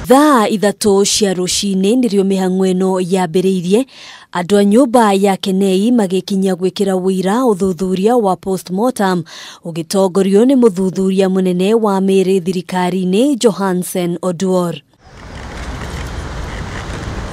Thaa 3 cia rũcinĩ nĩrĩo mĩhang'o ĩno yambĩrĩirie, andũ a nyũmba ya Kenei magĩkinya gwĩkĩra ũira ũthuthuria wa postmortem ũgĩtongorio nĩ mũthuthuria mũnene wa mĩĩrĩ thirikari-inĩ Johansen Oduor.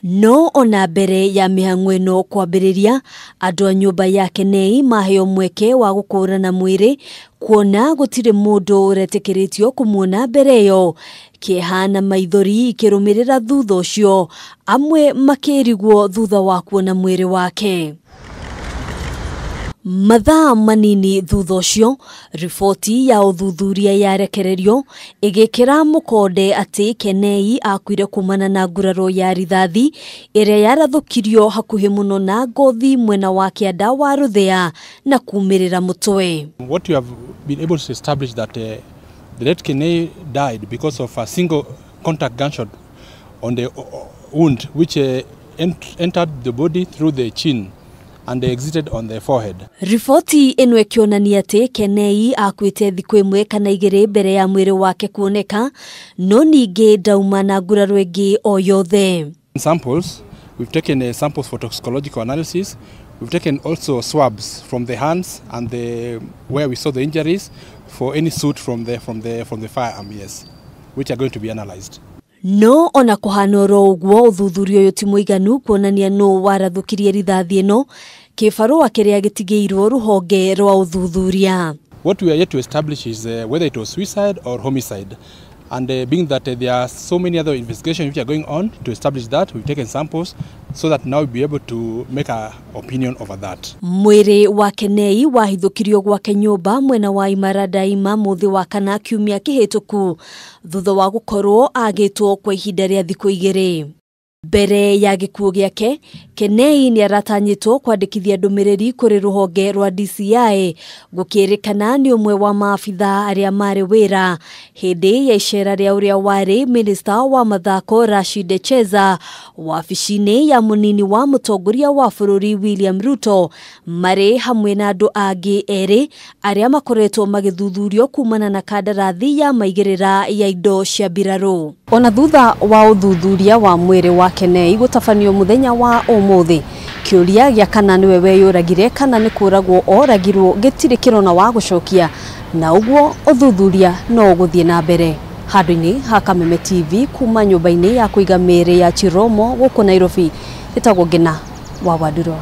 No ona mbere ya mĩhang'o ĩno kwambĩrĩria, andũ a nyũmba ya Kenei maheo mweke wa gũkũrana mwĩrĩ kuona gũtirĩ mũndũ ũretĩkĩrĩtio kũmuona mbere ĩyo. Kĩeha na maithori ikĩrũmĩrĩra thutha ũcio, amwe makĩrigwo thutha wa kuona mwĩrĩ wake. Mathaa manini thutha ũcio, riboti ya ũthuthuria yarekererio ĩgĩkĩra mũkonde atĩ Kenei akuire kumana na nguraro ya rithathi ĩrĩa yarathũkirio hakuhĩ mũno na ngothi mwena wa kĩanda wa rũthĩa na kumĩrĩra mũtwe. What we have been able to establish that the late Kenei died because of a single contact gunshot on the wound which entered the body through the chin and they exited on the forehead. Riboti ĩno ĩkĩonania atĩ Kenei akuĩte thikũ 1 kana 2 mbere ya mwĩrĩ wake kuoneka, no ningĩ ndauma na nguraro ĩngĩ o yothe. Samples, we've taken samples for toxicological analysis. We've taken also swabs from the hands and the where we saw the injuries for any suit from the firearm, yes, which are going to be analyzed. No ona kũhana oro ũguo ũthuthuria ũyũ ti mũiganu kuonania nũ warathũkirie rithathi ĩno, kĩbarũa kĩrĩa gĩtigĩirwo rũhonge rwa ũthuthuria. What we are yet to establish is whether it was suicide or homicide. And being that there are so many other investigations which are going on to establish that, we've taken samples so that now we'll be able to make our opinion over that. Mwĩrĩ wa Kenei wahithũkirio gwake nyũmba mwena wa Imara Daima mũthĩ wa kana kiumia kĩhĩtũku thutha wa gũkorwo agĩtwo kwa ihinda rĩa thikũ 2. Mbere ya gĩkuũ gĩake, Kenei nĩ aratanyĩtwo kwandĩkithia ndũmĩrĩri kũrĩ rũhonge rwa DCI gũkĩrĩkana nĩ ũmwe wa maabitha arĩa marĩ wĩra hĩndĩ ya icera rĩa ũrĩa warĩ minista wa mathako Rashid Echeza wabici-inĩ ya mũnini wa mũtongoria wa bũrũri William Ruto marĩ hamwe na andũ angĩ erĩ arĩa makoretwo magĩthuthurio kumana na kandarathi ya maigĩrĩra ya indo cia mbirarũ. Ona thutha wa ũthuthuria wa mwĩrĩ wa Kenei gũtabanio mũthenya wa ũmũthĩ, kĩũria gĩa kana nĩwe weyũragire kana nĩ kũragwo oragirwo gĩtirĩ kĩrona wa gũcokia, na ũguo ũthuthuria no ũgũthiĩ na mbere. Handũ-inĩ ha Kameme TV kuma nyũmba-inĩ ya kũiga mĩĩrĩ ya Chiromo gũkũ Nairobi, ĩtagwo Ngina wa Wanduro.